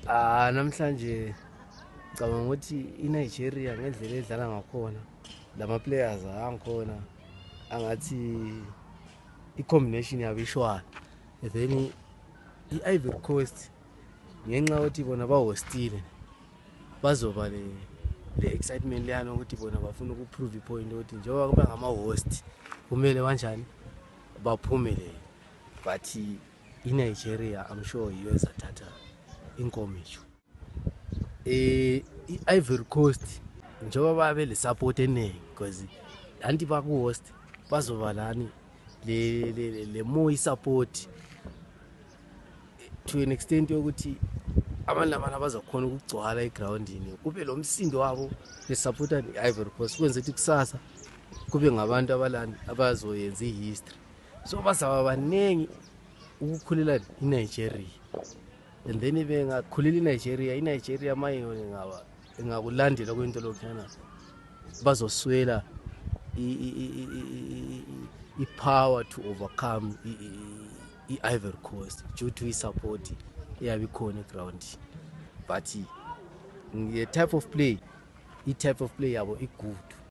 Namhlanje ngicabanga ukuthi iNigeria ngendlela edlala ngakhona lama players angikhona angathi i-combination yabo ishwana. Then i-Ivory Coast ngenxa ukuthi bona ba-hostile bazoba le excitement leyana ukuthi bona bafuna ukuprove ipoint ukuthi njengoba kube ngama-host kumele kanjani baphumelele. But iNigeria I'm sure yiyo ezathatha inkomisho. I-Ivory Coast njengoba babe le support eningi because anti baku-host bazoba lani le more i-support to an extent yokuthi abantu labana bazokhona ukugcwala egroundini kube lo msindo wabo besupporta i-Ivory Coast kwenza ukuthi kusasa kube ngabantu abalani abazoyenza i-history. So bazaba baningi ukukhulela iNigeria, and then bengakhulela iNigeria mayo ngakulandela kwento lokhana bazoswela i-power to overcome i-Ivory Coast due to i-support eyabe ikhona eground. But i-type of play yabo i-good.